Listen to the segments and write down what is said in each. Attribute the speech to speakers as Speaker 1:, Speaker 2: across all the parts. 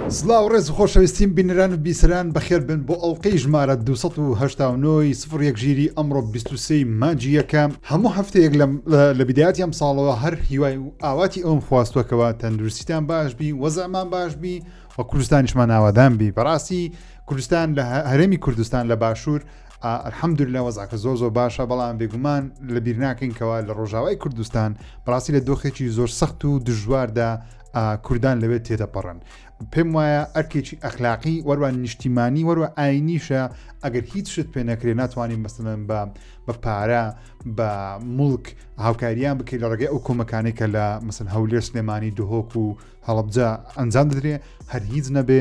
Speaker 1: سڵاو ڕێز و خۆشەویستیم بینەران و بیسەران بەخێر بن بۆ ئەڵلقەی ژمارە 289 سفر یەک ژیری ئەمڕۆ 23 مانگی یەکەم هەموو هەفتەیەک لە بدایەتی ئەم ساڵەوە هەر هیوای و ئاواتی ئەوم خواستوەکەوە تەندروستیتان باش بی وەزعمان باش بی و کوردستانیشمان ئاوادان بی بەڕاستی کوردستان لە هەرێمی کوردستان لە باشوور الحمدلله وەزعەکە زۆر زۆر باشە بەڵام بێگومان لە بیر ناکەین کەوا لە ڕۆژاوای کوردستان بەڕاستی لە دۆخێکی زۆر سەخت و دژواردا کوردان لەوێت تێدەپەڕن پێم وایە ئەرکێکی ئەخلاقی وەروە نیشتیمانی وەروە ئاینیشە ئەگەر هیچ شت پێ نەکرێ ناتوانین مەسەلەن بە بە پارە بە مڵک هاوکاریان بکەیت لە ڕێگەی ئەو کۆمەکانەی کە لە مەسن هەولێر سلێمانی دهۆک و هەڵەبجە ئەنجام دەدرێ هەر هیچ نەبێ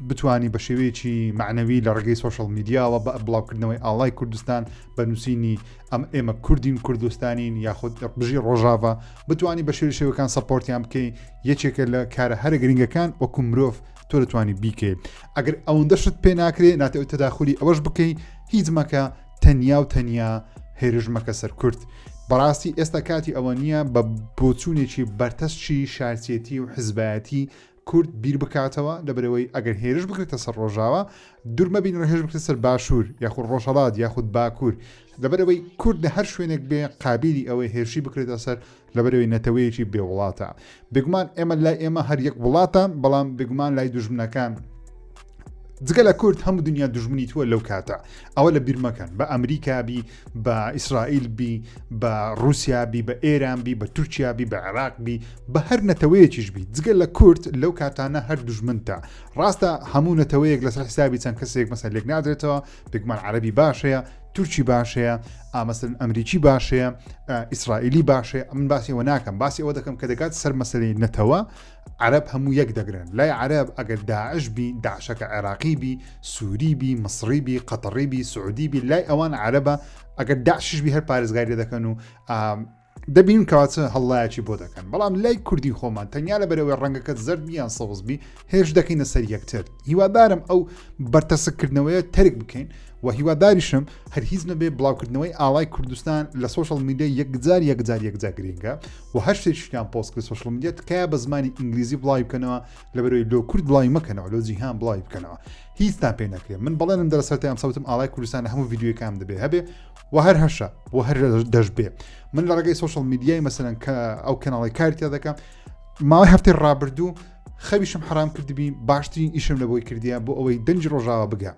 Speaker 1: بتانی بە شێوەیەکی معنەوی لە ڕێگەی social media وە بە بڵاوکردنەوەی ئاڵای کوردستان بە نووسینی ئەم ئێمە کوردین کوردستانین یاخود بژی ڕۆژاڤا بتانی بە شێوی شێوەکان support یان بکەی یەکێکە لە کارە هەرە گرنگەکان وەکو مرۆڤ تۆ دەتوانی بیکەی ئەگەر ئەوەندە شت پێ ناکرێ ناتەوێت تەداخلی ئەوەش بکەی هیچ مەکە تەنیا و تەنیا هێرش مەکە سەر کورد. بەڕاستی ئێستا کاتی ئەوە نییە بە بۆچوونێکی بەرتەسکی شارچێتی و حزبایەتی کورد بیر بکاتەوە لەبەرەوەی ئەگەر هێرش بکرێتە سەر ڕۆژاوا دوور مەبین ڕێهێش بکرێت سەر باشوور یاخود ڕۆژهەڵات یاخود باکوور لەبەرەوەی کورد لە هەر شوێنێک بێ قابلی ئەوەی هێرشی بکرێتە سەر لەبەرەوەی نەتەوەیەکی بێ وڵاتە بێگومان ئێمە لای ئێمە هەر یەک وڵاتە بەڵام بێگومان لای دوژمنەکان جگە لە کورد هەموو دنیا دژمنی تووە لەو کاتە ئەوە لە بیرمەکەن بە ئەمریکا بی بە ئیسرائیل بی بە رووسیا بی بە ئێران بی بە تورکیا بی بە عێراق بی بە هەر نەتەوەیەکیش بی جگە لە کورد لەو کاتانە هەر دژمنتە ڕاستە هەموو نەتەوەیەک لەسەر حسابی چەند کەسێک مەسەر لێک نادرێتەوە بێگومان عەربی باشەیە تورکی باشەیە ئامەسن ئەمریکی باشەیە ئیسرائیلی باشەیە من باسی ئەوە ناکەم باسی ئەوە دەکەم کە دەگات سەر مەسلەی نەتەوە عەرب هەموو یەک دەگرن لای عەرب ئەگەر داعش بی داعشەکە عێراقی بی سووری بی مصری بی قەتەڕی بی سعودی بی لای ئەوان عەرەبە ئەگەر داعشش بی هەر پارێزگاری دەکەن و دەبینن کەوا چ هەڵڵایەکی بۆ دەکەن بەڵام لای کوردی خۆمان تەنیا لە بەرەوەی ڕەنگەکەت زەرد بیان سەوز بی هێش دەکەینە سەر یەکتر هیوادارم ئەو بەرتەسکردنەوەیە تەرک بکەین و هیواداریشم هەر هیچ نەبێ بڵاوکردنەوەی ئاڵای کوردستان لە social media یەکجار یەکجار یەکجار گرنگە و هەر شتێکیان پۆست کرد social media تکایە بە زمانی ئینگلیزی بڵاوی بکەنەوە لەبەرەوەی لۆ کورد بڵاوی مەکەنەوە لۆ جیهان بڵاوی بکەنەوە هیچتان پێ نەکرێت من بەڵێنم دەرەسەر ئەم سەوتم ئاڵای کوردستان لە هەموو ڤیدیۆکان دەبێ هەبێ و هەر هەشە و هەر دەشبێ من لە ڕێگەی social media ی مەسەرەن کە ئەو کەناڵی کاری تیا دەکەم ماوەی هەفتەی ڕابردوو خەویشم حرام کردبی باشترین ئیشم لە بۆی کردیە بۆ ئەوەی دەنگی ڕۆژاوا بگە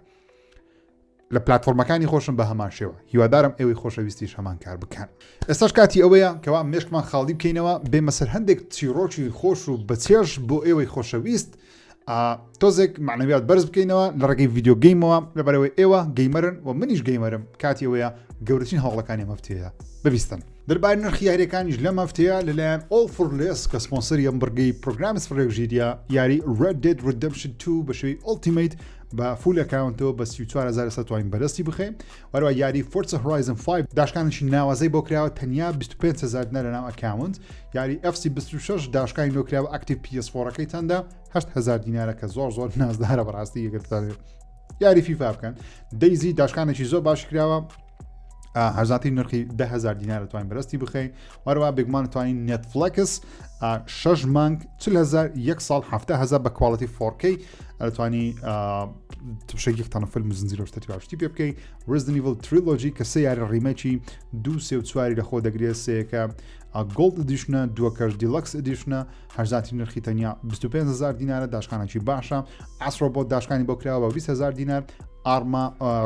Speaker 1: لە پلتفۆرمەکانی خۆشم بە هەمان شێوە هیوادارم ئێوەی خۆشەویستیش هەمان کار بکەن ئێستاش کاتی ئەوەیە کەوا مێشکمان خاڵی بکەینەوە بێمە سەر هەندێک چیڕۆکی خۆش و بەچێژ بۆ ئێوەی خۆشەویست تۆزێک معنەویات بەرز بکەینەوە لە ڕێگەی video game ەوە لەبەرەوەی ئێوە gamer ن و منیش gamer م کاتی ئەوەیە گەورەترین هەواڵەکانی ئەم هەفتەیە ببیستن. دەربارەی نرخی یاریەکانیش لەم هەفتەیە لەلایەن All for Less کە سپۆنسەری ئەم بڕگەی پرۆگرامی سفرێک ژیریە یاری Red Dead Redemption 2 بە شێوەی Ultimate بە full account ەوە بە 34100 توانین بەدەستی بخەین وەروە یاری Forza Horizon 5 داشکانێکی ناوازەی بۆ کراوە تەنیا 25000 دینار لەناو account یاری FC 26 داشکانی لۆ کراوە active PS4ەکەی چەندە 8000 دینارە کە زۆر زۆر نازدارە بەڕاستی یەکەتان یاری فیفا بکەن DayZ داشکانێکی زۆر باش کراوە هەرزانترین نرخی 10000 دینار توانین بەرەستی بخەین وەروە بێگومان توانین Netflix شش مانگ 4هزار یەک ساڵ هزار بە quality 4K ئەتوانی تشێکی تەنە فیلم زنجیرە شتەتی باشتی پێ بکەی Resident Evil Trilogy کە سێ یاری remake ی دوو سێ و چواری لەخۆ دەگرێت سێەکە Gold Edition ە دووەکەش Deluxe Edition ە هەرزانترین نرخی تەنیا 25000 دینارە داشکانێکی باشە Astro Bot داشکانی بۆ کراوە بە 20000 دینار Arma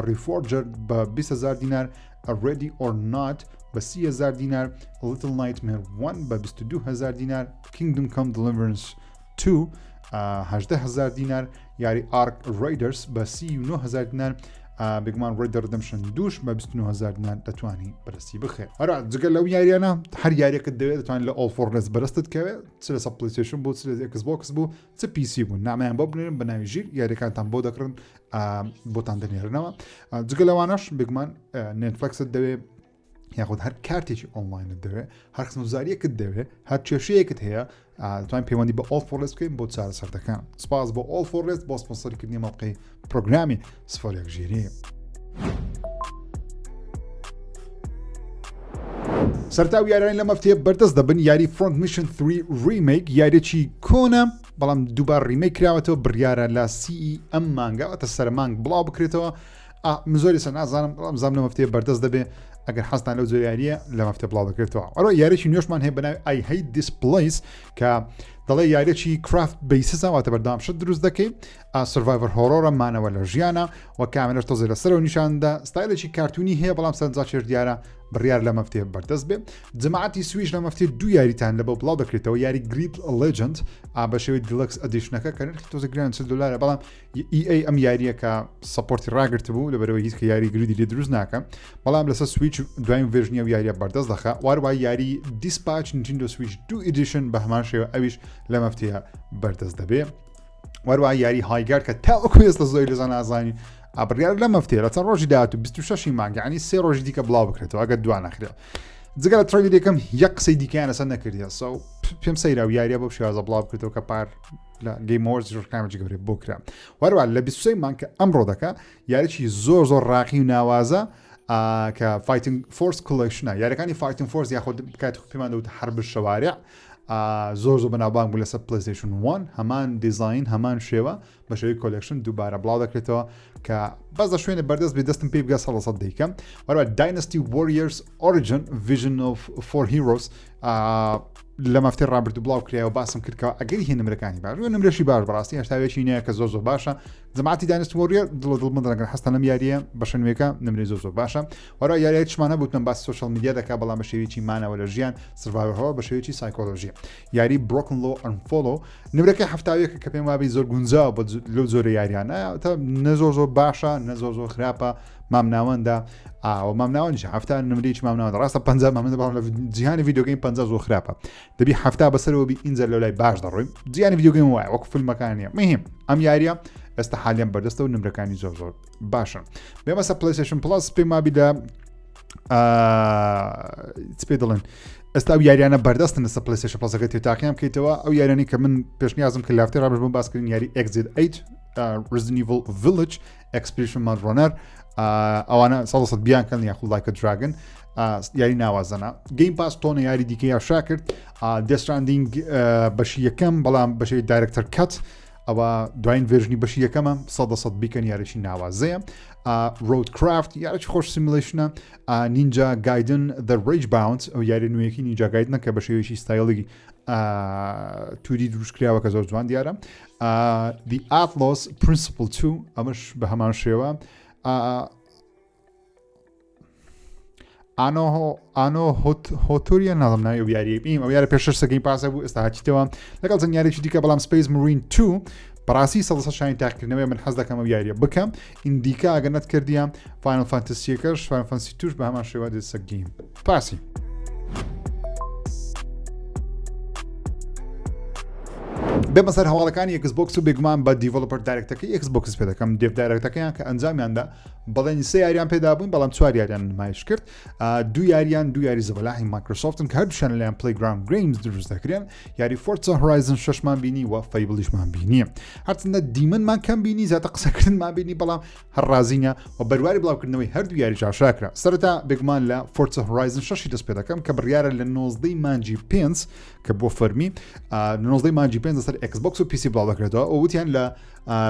Speaker 1: Reforger بە 20000 دینار Ready or Not بە 30000 دینار Little Nightmare 1 بە 22000 دینار Kingdom Come Deliverance 2 هەژدە هەزار دینار یاری ARC Raiders بە 39000 دینار بێگومان Red Dead Redemption دووش بە 29000 دینار دەتوانی بەرەستی بخێ هەرا جگە لەو یاریانە هەر یاریەکەت دەوێت دەتوانین لە All for Less بەرەستت کەوێت چ لەسەر PlayStation بوو چ لە Xbox بوو چ PC بوو نامیان بۆ بنێرن بە ناوی ژیر یاریەکانتان بۆ دەکڕن بۆتان دەنێرنەوە جگە لەوانەش بێگومان Netflix ت دەوێت یاخود هەر کارتێکی ئۆنلاینت دەوێت هەر خزمەتگوزاریەکت دەوێت هەر کێشەیەکت هەیە توان پەیوەندی بە All for Less بکەین بۆ چارەسەردەکان سپاس بۆ All for Less بۆ سپۆنسەرکردنی مەڵقەی پرۆگرامی سفر یەک ژیری. سەرتا و یارانی لەم هەفتەیە بەردەست دەبن یاری Front Mission 3 Remake یاریی کۆنە بەڵام دووبار remake کراوەتەوە بڕیارە لە سی ئەم مانگە واتە سەرمانگ بڵاو بکرێتەوە من زۆری سە نازانم بەڵام زام لەم هەفتەیە بەردەست دەبێ ئەگەر حەزتان لەو جۆر یاریە لەم هەفتە بڵاو دەکرێتەوە ئەرۆ یاریی نوێشمان هەیە بەناوی I Hate This Place کە دەڵێ یاریی craft base ە واتە بەردەوام شت دروست دەکەی survival horror ە مانەوە لە ژیانە و کامێرەش تۆزێ لەسەرەوە نیشاندا ستایلێکی کارتونی هەیە بەڵام سەرنجڕاکێش دیارە بڕیار لە مەفتێ بەردەست بێ جەماعەتی Switch لە مەفتێ دوو یاریتان لە بۆ بڵاو دەکرێتەوە یاری Grid Legends بە شێوەی deluxe edition ەکە کە نرخی تۆزە گران 40 دلارە بەڵام EA ئەم یاریە کە support ی ڕاگرت بوو لەبەرەوەی هیچ کە یاری Grid ی لێ دروست ناکە بەڵام لەسەر Switch دوایین version ی ئەو یاریە بەردەست دەخا واروای یاری Dispatch Nintendo Switch 2 Edition بە هەمان شێوە ئەویش لە مەفتەیە بەردەست دەبێ وەروە یاری Highguard کە تاوەکو ئێستا زۆری لەزان نازانین بڕیار لە مەفتێ لە چەند ڕۆژی داهاتوو 26 مانگ یعنی سێ ڕۆژی دیکە بڵاو بکرێتەوە ئەگەر دوا نەخرێت جگە لە trailer یەکەم یەک قسەی دیکەیان لەسەر نەکردیە so پێم سەیرا و یاریە بەو شێوازە بڵاو بکرێتەوە کە پار لە Game Awards ڕکامێکی گەورەی بۆ کرا وەروە لە 23 مانگ کە ئەمڕۆ دەکا یاریی زۆر زۆر ڕاقی و ناوازە کە Fighting Force Collection ە یاریەکانی Fighting Force یاخود کات پێمان دەوت حرب الشوارع زۆر زۆر بەناوبانگ بوو لەسەر PlayStation 1 هەمان دیزین هەمان شێوە بە شێوەی collection دووبارە بڵاو دەکرێتەوە کە بەس لە شوێنە بەردەست بێ دەستم پێی بگە سەڵ دەیکەم وەروە Dynasty Warriors Origin Vision of Four Heroes لە مەفتەی ڕابردوو بڵاو کرایەوە باسم کردکەوە ئەگەری هێ نمرەکانی باش و نمرەشی باش بەڕاستی هەشتاوێکی نییە کە زۆر زۆر باشە جەماعەتی Dynasty Warrior دڵ دڵ من دەگەر حەستان لەم یاریە بەشە نوێکە نمرەی زۆر زۆر باشە وەرا یاریای چمانە بوتم باس social media دەکا بەڵام بە شێوەیەکی مانەوە لە ژیان survival horror بە شێوەیەکی سایکۆلۆژی یاری Broken Law Unfollow نمرەکەی هەفتاویەکە کە پێم وابی زۆر گونجاوە بە لەو جۆرە یاریانە تا نە زۆر زۆر باشە نە زۆر زۆر خراپە مامناوەندە ئاوە مامناوەندیش هەفتا نمرێکی مامناوەندە ڕاستە پ مامنە بەڵام لە جیهانی video game پ زۆر خراپە دەبی هەفتا بەسەرەوە بی ئینجا لەو لای باش دەڕۆین جیهانی video game وایە وەکو فیلمەکان نیە مهم ئەم یاریە ئێستا حالیان بەردەستە و نمرەکانی زۆر زۆر باشن بێمەسە PlayStation Plus پێم وابی لە چ پێ دەڵێن ئێستا ئەو یاریانە بەردەستن لەسەر PlayStation Plus ەکە تێتاقیان بکەیتەوە ئەو یاریانی کە من پێشنیازم کرد لافتێ ڕابش بۆم باسکردن یاری Exit 8 Resident Evil Village Expedition MudRunner ئەوانە سەد بیان کەن یاخود Like a Dragon یاری ناوازەنا Game Pass تۆنە یاری دیکە یاشا کرد Death Stranding بەشی یەکەم بەڵام بەشی director's cut ئەوە دوایین version ی بەشی یەکەمە سەدە سەد بیکەن یاریی ناوازەیە Roadcraft یاریی خۆش simulation ە Ninja Gaiden The Rage Bound ئەو یاری نوێیەکی Ninja Gaiden ە کە بە شێوەیەکی ستایلی 2D دروستکراوە کە زۆر جوان دیارە The Atlas Principle 2 ئەمەش بە هەمان شێوە ئانۆ ئانۆ هۆتۆریە ناڵم ناوی ئەو یاریە بیم ئەو یارە پێشتر سەگەی پاسە بوو ئێستا هاتیتەوە لەگەڵ چەند یاریی دیکە بەڵام Space Marine 2 بەڕاستی سەد شانی تاقیکردنەوەی من حەز دەکەم ئەو یاریە بکەم ئیندیکا ئەگەر نەتکردیە Final Fantasy یەکەش Final Fantasy توش بە هەمان شێوە دێسە Game Pass ی. بێمە سەر هەواڵەکانی Xbox و بێگومان بە Developer Direct ەکەی Xbox پێ دەکەم Dev Direct ەکەیان کە ئەنجامیاندا بەڵێنی سێ یاریان پێدا بوون بەڵام چوار یاریان نمایش کرد دوو یاریان دوو یاری زەبەلاحی Microsoft ن کە هەردووشیان لەلایەن Playground Games دروست دەکرێن یاری Forza Horizon شەشمان بینی و Fable یشمان بینی هەرچەندە دیمەنمان کەم بینی زیاتر قسەکردنمان بینی بەڵام هەر ڕازینە و بەرواری بڵاوکردنەوەی هەردوو یاری ئاشکرا سەرەتا بێگومان لە Forza Horizon شەشی دەست پێ دەکەم کە بڕیارە لە 19 مانجی پێنج کە بۆ فەرمی 19 مانجی پێنج لەسەر Xbox و PC بڵاو دەکرێتەوە ئەو وتیان لە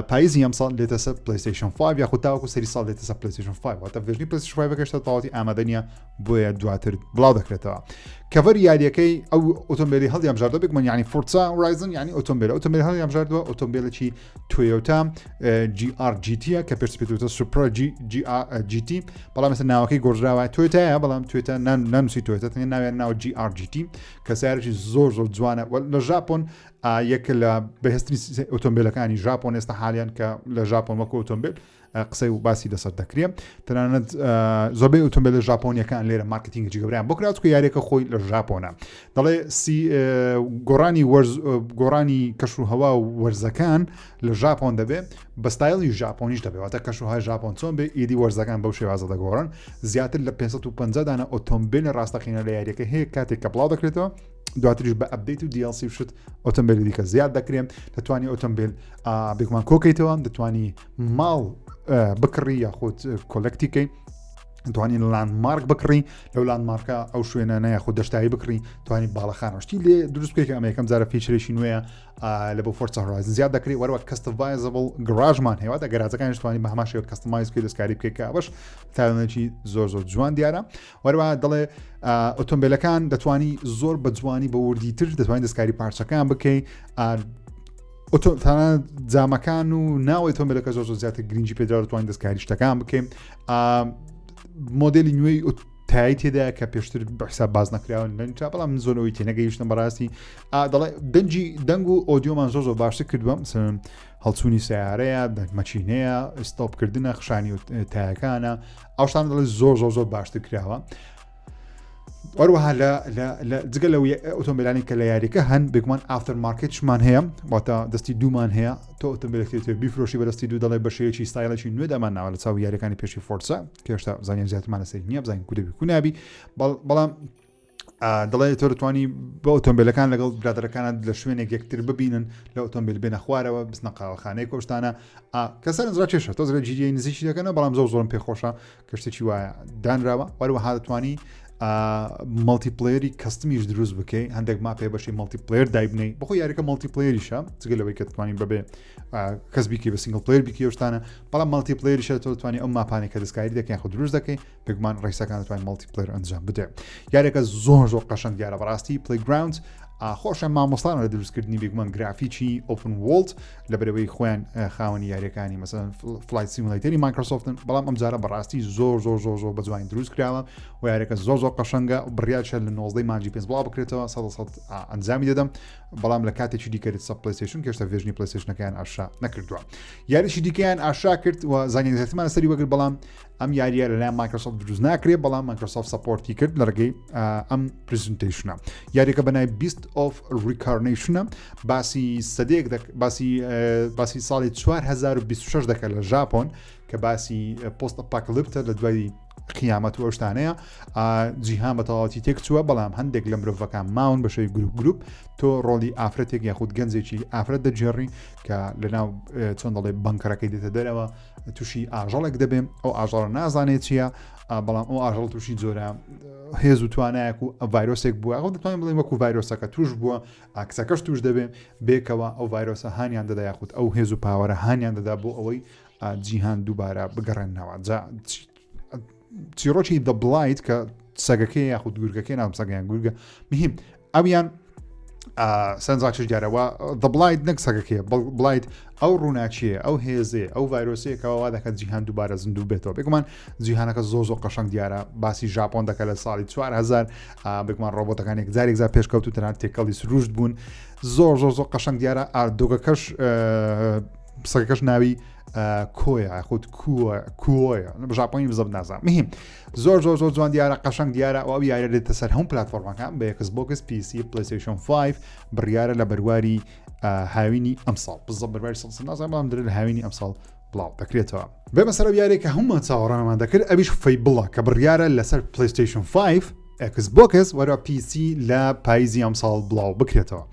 Speaker 1: پاییزی ئەمساڵ دێتە سەر PlayStation 5 یاخود تاوەکو سەری ساڵ دێتە سەر PlayStation 5 واتە version ی PlayStation 5 هێشتا تەواوەتی ئامادە نییە بۆیە دواتر بڵاو دەکرێتەوە cover یاریەکەی ئەو ئۆتۆمبیلی هەڵیان بژاردووە بێگومان یعنی Forza Horizon یعنی ئۆتۆمبیل ئۆتۆمبیل هەڵیان بژاردووە ئۆتۆمبیلێکی Toyota GR GT کە پێش پێتوتە Supra G GT بەڵام ئێستا ناوەکەی گۆڕدراوە تۆیۆتایە بەڵام تۆیۆتا نانوسی تۆیۆتا تەنیا ناویان ناوە GR GT کە سیارێکی زۆر زۆر جوانە لە ژاپۆن یەک لە بەهێزترین ئۆتۆمبیلەکانی ژاپۆن ئێستا حالیان کە لە ژاپۆن وەکو ئۆتۆمبیل قسەی و باسی لەسەر دەکرێت تەنانەت زۆربەی ئۆتۆمبیلە ژاپۆنیەکان لێرە مارکتینگی گەوریان بۆ کرا چونکە یاریەکە خۆی لە ژاپۆنە دەڵێ سی گۆڕانی وەرز گۆڕانی کەش و هەوا و وەرزەکان لە ژاپۆن دەبێ بە ستایلی ژاپۆنیش دەبێت واتە کەش و های ژاپۆن چۆن بێ ئیدی وەرزەکان بەو شێوازە دەگۆڕن زیاتر لە 550 دانە ئۆتۆمبیل ڕاستەقینە لە یاریەکە هەیە کاتێک کە بڵاو دەکرێتەوە دواتریش بە update و DLC و شت ئۆتۆمبیلی دیکە زیاد دەکرێن دەتوانی ئۆتۆمبیل بێگومان کۆکەیتەوە دەتوانی ماڵ بکڕی یاخود collect یکەی. توانی landmark بکڕی لەو landmark ە ئەو شوێنانە یاخود دەشتایی بکڕی توانی باڵەخانە شتی لێ دروست بکەیت ئەمە یەکەم جارە feature ێکی نوێیە لە بۆ Forza Horizon زیاد دەکرێت وەروە customizable garage مان هەیە واتە گەراجەکانیش توانی بە هەمان شێوە customize بکەیت دەستکاری بکەیت کە ئەوەش تاوانێکی زۆر زۆر جوان دیارە وەروە دەڵێ ئۆتۆمبیلەکان دەتوانی زۆر بە جوانی بە وردیتر دەتوانین دەستکاری پارچەکان بکەیت تەنانەت جامەکان و ناوەی ئۆتۆمبیلەکە زۆر زۆر زیاتر گرنگی پێدرا دەتوانین دەستکاری شتەکان بکەین مۆدلی نوێی تای تێدا کە پێشتر بەحساب باز نەکراون لەنجا بەڵام من زۆر ئەوی تێنەگەیشتم بەڕاستی دەڵێ دەنگی دەنگ و audio مان زۆر زۆر باشتر کردووە مثلەن هەڵچوونی سیارەیە مەچینەیە ستۆپکردنە خشانی و تایەکانە ئەوشتان دەڵێ زۆر زۆر زۆر باشتر کراوە هەروەها لە جگە لەو ئۆتۆمبیلانی کە لە یاریەکە هەن بێگومان aftermarket شمان هەیە واتە دەستی دوومان هەیە تۆ ئۆتۆمبیلێک بیفرۆشی بەدەستی دوو دەڵێ بە شێوەیەکی ستایلێکی نوێ دامان ناوە لە چاو یاریەکانی پێشی Forza کێشتا زانیان زیاترمان لەسەر نییە بزانین کو دەبی کو نابی بەڵام دەڵێ تۆ دەتوانی بە ئۆتۆمبیلەکان لەگەڵ برادەرەکانت لە شوێنێک یەکتر ببینن لە ئۆتۆمبیل بێنە خوارەوە بستنە قاوەخانەی کۆشتانە کە سەرنجڕا کێشە تۆ زرە گیریە نزیکی دەکەنەوە بەڵام زۆر زۆرم پێخۆشە کە شتێکی وایە دانراوە وەروەها دەتوانی multiplayer ی custom یش دروست بکەی هەندێک map ێ بەشی multiplayer دایبنەی بەخۆ یاریەکە multiplayer یشە جگە لەوەی کە دەتوانین بەبێ کەس بیکەی بە single player بیکەی شتانە بەڵام multiplayer یشە تۆ دەتوانی ئەو map انێک کە دەستکاری دەکەین خۆ دروست دەکەی بێگومان race ەکان دەتوانین multiplayer ئەنجام بدەێت یاریەکە زۆر زۆر قەشەنگ دیارە بەڕاستی Playground خۆشە مامۆستان لە دروستکردنی بێگومان گرافیکی open world لە بەرەوەی خۆیان خاوەنی یاریەکانی مەسەن Flight Simulator ی Microsoft ن بەڵام ئەم جارە بەڕاستی زۆر زۆر زۆر زۆر بە جوانی دروست کراوە و یاریەکە زۆر زۆر قەشەنگە بڕیارشە لە 19 مانگی پێنج بڵاو بکرێتەوە 100 ئەنجامی دەدەم بەڵام لە کاتێکی دیکە سە PlayStation کێشتا version ی PlayStation ەکەیان ئاشا نەکردووە یاریشی دیکەیان ئاشا کرد و زانیاریمان سەری وەگر بەڵام ئەم یاریە لەلایەن Microsoft دروست ناکرێت بەڵام Microsoft support ی کرد لە ڕێگەی ئەم presentation ە یاریەکە بەنای Beast of Reincarnation ە باسی سەدێک باسی باسی ساڵی 2026 دەکات لە ژاپۆن کە باسی post-apocalypse ە لە دوای قیامەت و ئەوشتانەیە جیهان بە تەواوەتی تێک چووە بەڵام هەندێک لە مرۆڤەکان ماون بە شێوی گروپ گروپ تۆ ڕۆڵی ئافرەتێک یاخود گەنجێکی ئافرەت دەگێڕی کە لەناو چۆن دەڵێ bunker ەکەی دێتە دەرەوە تووشی ئاژەڵێک دەبێ ئەو ئاژەڵە نازانێت چییە بەڵام ئەو ئاژەڵ تووشی جۆرە هێز و توانایەک و ڤایرۆسێک بووە ئەو دەتوانین بڵێن وەکو ڤایرۆسەکە توش بووە ئاکسەکەش توش دەبێ بێکەوە ئەو ڤایرۆسە هانیان دەدا یاخود ئەو هێز و power ە هانیان دەدا بۆ ئەوەی جیهان دووبارە بگەڕێنەوە جا چیرۆکی The Blight کە سەگەکەی یاخود گورگەکەی ناوم سەگەیان گورگە مهم ئەویان سەرنجڕاکێش دیارەوە The Blight نەک سەگەکەی Blight ئەو ڕووناچیە ئەو هێزێ ئەو ڤایرۆسەیەکەوە وا دەکات جیهان دووبارە زیندوو بێتەوە بێگومان جیهانەکە زۆر زۆر قەشەنگ دیارە باسی ژاپۆن دەکە لە ساڵی 4000 بێگومان ڕۆبۆتەکان یەکجار یەکجار پێشکەوت و تەنانەت تێکەڵی سروشت بوون زۆر زۆر زۆر قەشەنگ دیارە ئاردۆگەکەش سەگەکەش ناوی کۆیە خود کووە کوۆیە ژاپۆنی بزەب نازانم مهم زۆر زۆر زۆر جوان دیارە قەشەنگ دیارە ئەو یاریە دێتە سەر هەموو پلتفۆرمەکان بە Xbox PC PlayStation 5 بڕیارە لە بەرواری هاوینی ئەمساڵ بزە بەرواری سڵ نازانم بەڵام درێ لە هاوینی ئەمساڵ بڵاو دەکرێتەوە بێمە سەر یاریێک کە هەمومان چاوەڕانمان دەکرد ئەویش Fable ە کە بڕیارە لەسەر PlayStation 5 Xbox وەرە PC لە پاییزی ئەمساڵ بڵاو بکرێتەوە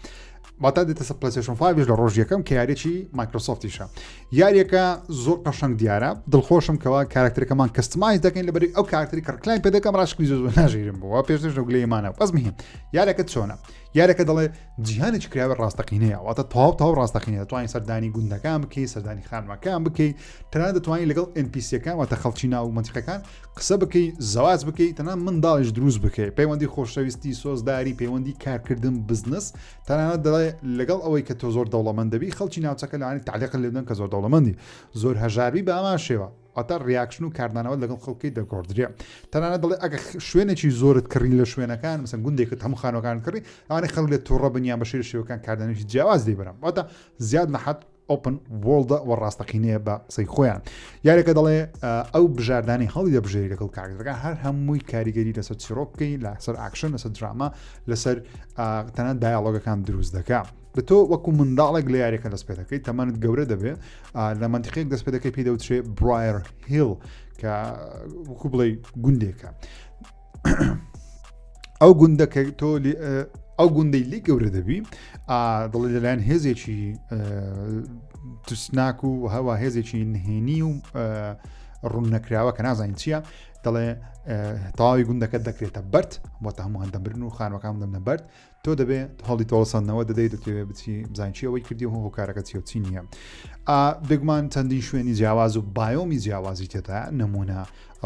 Speaker 1: واتا دێتە سەر PlayStation 5 لە ڕۆژ یەکەم کە یاریی Microsoft یشە یاریەکە زۆر قەشەنگ دیارە دڵخۆشم کەوا کارکتەرەکەمان customize دەکەین لەبەری ئەو کارکتەری کە ڕکلایم پێ دەکەم ڕاشکلی زۆر ناژیرم بووە پێشتر گلەیمانە بەس مهم یارەکە چۆنە یارەکە دەڵێ جیهانێکی کراوە ڕاستەقینەیە واتە تەواو تەواو ڕاستەقینە دەتوانین سەردانی گوندەکان بکەی سەردانی خانمەکان بکەی تەنانەت دەتوانین لەگەڵ NPC ەکان واتە خەڵکی ناو مەنتیقەکان قسە بکەی زەواج بکەی تەنانەت منداڵیش دروست بکەی پەیوەندی خۆشەویستی سۆزداری پەیوەندی کارکردن بزنس تەنانەت دەڵێ لەگەڵ ئەوەی کە تۆ زۆر دەوڵەمەند دەبی خەڵکی ناوچەکە لەوانەیە تعلیقت لێ بدەن کە زۆر دەوڵەمەندی زۆر هەژاربی بە هەمان شێوە واتە reaction و کاردانەوە لەگەڵ خەڵکی دەگۆڕدرێ تەنانەت دەڵێ ئەگە شوێنێکی زۆرت کڕی لە شوێنەکان مثلا گوندێکت هەموو خانوەکان کڕی ئەوانەی خەڵک لێت تووڕە بن یان بە شێوە شێوەکان کاردانەوەی جیاواز لێ بەرم واتە زیاد لە حەد open world ە و ڕاستەقینەیە بە قسەی خۆیان یاریەکە دەڵێ ئەو بژاردانی هەڵی دەبژێری لەگەڵ کارکتەرەکان هەر هەمووی کاریگەری لەسەر چیرۆکەکەی لەسەر ئاکشن لەسەر دراما لەسەر تەنانەت dialogue ەکان دروست دەکا بە تۆ وەکو منداڵێک لە یاریەکە دەست پێ دەکەیت تەمەنت گەورە دەبێت لە منتیقێک دەست پێ دەکەی پێی دەوترێ Briar Hill کە وەکو بڵێ گوندێکە ئەو گوندە کە تۆ ئەو گوندەی لی گەورە دەبی دڵی لەلایەن هێزێکی ترسناک و هەوا هێزێکی نهێنی و ڕوون نەکراوە کە نازانین چییە. دەڵێ تەواوی گوندەکە دەکرێتە بەرد بۆتە هەمووان دەمرن و خانوەکان دەمنە بەرد تۆ دەبێ هەڵی تۆڵسەندنەوە دەدەیت دەتەوێت بچی بزانین چی ئەوەی کردی و هۆکارەکە چی و چی نییە بێگومان چەندین شوێنی جیاواز و biome ی جیاوازی تێدا نمونە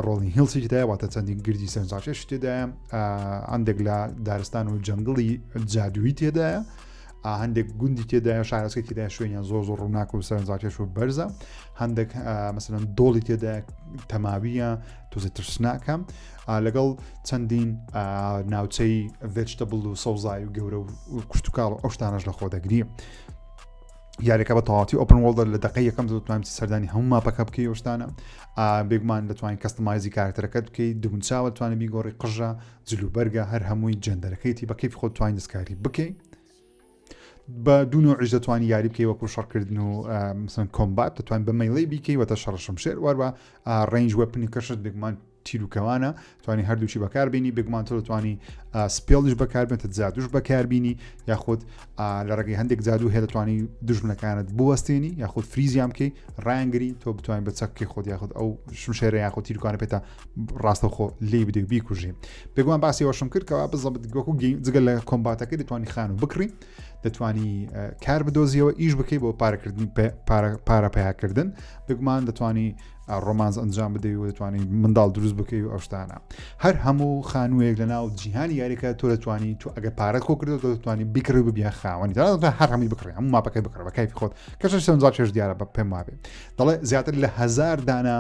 Speaker 1: rolling hills ی تێدایە واتە چەندین گردی سەرنجڕاکێش تێدایە هەندێک لە دارستان و jungle ی جادووی تێدایە هەندێک گوندی تێدایە شارۆچکەی تێدایە شوێنیان زۆر زۆر ڕووناک و سەرنجڕاکێش و بەرزە هەندێک مەسەلەن دۆڵی تێدایە تەماویە تۆزێ ترسناکە لەگەڵ چەندین ناوچەی vegetable و سەوزایی و گەورە و کشتتوکاڵ و ئەو شتانەش لە خۆ دەگری. یاریەکە بە تەواتی open world ە لە دقی یەکەم دەتوانین سەردانی هەموو map ەکە بکەی شتانە بێگومان دەتوانین customize ی character ەکەت بکەی دونچاوە توانانی بیگۆڕی قژە جلوبەرگە هەر هەمووی gender ەکەیتی بە کەیف خۆت توانین دەستکاری بکەی بە دوو نوعیش دەتوانانی یاری بکەی وەکو شەڕکردن و مثلەن combat دەتوان بە melee بیکەی وەتە شەڕ شمشێر وەروە range weapon ی کەشت بێگومان تیروکەوانە توانی هەردووچی بەکاربیینی بێگومان تۆ دەتوانی spell یش بەکاربێنتە جادوش بەکاربیینی یاخود لە ڕێگەی هەندێک جادوو هەیە دەتوانی دژمنەکانت بوەستێنی یاخود freeze یان بکەی ڕایانگری تۆ بتوانین بە چەکی خۆت یاخود ئەو شمشێرە یاخود تیرکانە پێتە ڕاستەوخۆ لی بدەی و بیکوژی. بێگومان باسی ئەوەشم کرد کەوا بزەبت وەکو جگە لە combat ەکەی دەتوانی خانوو بکڕی دەتوانی کار بدۆزیەوە ئیش بکەی بۆ پارەکردنی پارە پیاکردن بێگومان دەتوانی romance ئەنجام بدەی و دەتوانی منداڵ دروست بکەی و ئەو شتانە هەر هەموو خانوویەک لە ناو جیهانی یاریەکە تۆ دەتوانی تۆ ئەگەر پارە کۆ کردو دەتوانی بیکڕی ببیە خاوەنی هەر هەمووی بکڕی هەموو map ەکەی بکڕ بە کەیفی خۆت کەشە سەرنجڕاکێش دیارە بە پێم وابێ دەڵێ زیاتر لە هەزار دانە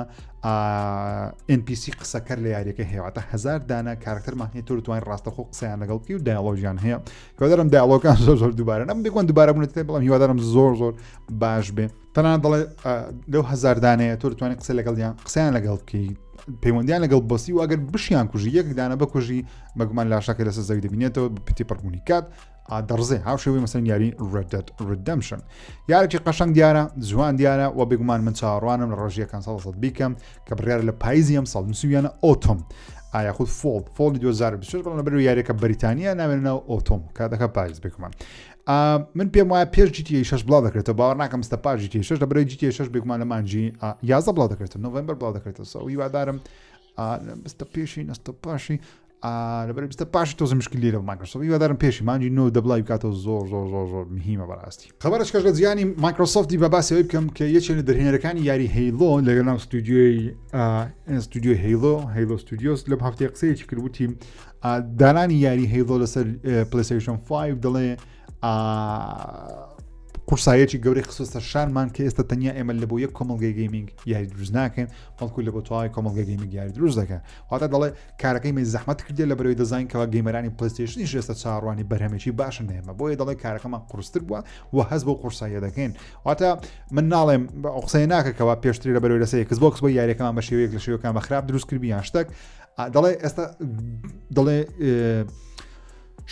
Speaker 1: NPC قسەکەر لە یاریەکە هەیەواتە هەزار دانە character مان هەیە تۆ دەتوانین ڕاستەخۆ قسەیان لەگەڵ بکەی و dialogue یان هەیە هیوادارم dialogue ەکان زۆر زۆر دووبارە نەبن بێگومان دووبارە بوونەتە بەڵام هیوادارم زۆر زۆر باش بێ تەنانەت دەڵێ لەو هەزار دانەیە تۆ دەتوانین قسە لەگەڵیان قسەیان لەگەڵ بکەی پەیوەندیان لەگەڵ بەسی و ئەگەر بشیان کوژی یەک دانە بکوژی بەگومان لاشەکە لەسەر زەوی دەبینێتەوە پتی پڕبوونی کات دەڕزێ هاوشێوەی مەسەن یاری Red Dead Redemption یارێکی قەشەنگ دیارە جوان دیارە و بێگومان من چاوەڕوانم لە ڕۆژی یەکەم ساڵ سەد بیکەم کە بڕیارە لە پاییزی ئەم ساڵ نووسویانە autumn یاخود fall fall ی 2026 بەڵام لەبەر یاریەکە بەریتانیا ناوێنە ناو autumn کاتەکە پاییز بێگومان من پێم وایە پێش GTA 6 بڵاو دەکرێتەوە باوەڕ ناکەم ستە پاش GTA 6 لەبەرەی GTA 6 بێگومان لە مانگی 11 بڵاو دەکرێتەوە نۆڤەمبەر بڵاو دەکرێتەوە so هیوادارم بستە پێشی نەستە پاشی لەبەر بستە پاشی تۆزە مشکل لێرە مایکرۆسۆفت هیوادارم پێشی مانگی نۆ دەبڵاوی بکاتەوە زۆر زۆر زۆر زۆر مهمە بەڕاستی خبرش کەش لە جیهانی مایکرۆسۆفتی بە باسی ئەوەی بکەم کە یەکێک لە دەرهێنەرەکانی یاری Halo لەگەڵ ناو ستودیۆی ستودیۆی Halo Halo Studios لەم هەفتەیە قسەیەکی کرد وتی دانانی یاری Halo لەسەر PlayStation 5 دەڵێ قورسایەکی گەورەی خستە شانمان کە ئێستا تەنیا ئێمە لە بۆ یەک کۆمەڵگەی gaming یاری دروست ناکەین بەڵکو لە بۆ تەواوی کۆمەڵگەی gaming یاری دروست دەکەن واتە دەڵێ کارەکەی من زەحمەت کردێ لە بەرەوەی دەزانین کەوا gamer انی PlayStation یش ئێستا چاوەڕوانی بەرهەمێکی باشن لە ئێمە بۆیە دەڵێ کارەکەمان قورستر بووە و هەست بۆ قورساییە دەکەین واتە من ناڵێم قسەی ناکە کەوا پێشتری لە بەرەوەی لەسەر Xbox بۆ یاریەکەمان بە شێوەیەک لە شێوەکان بە خراپ دروست کردبی یان شتێک دەڵێ ئێستا دەڵێ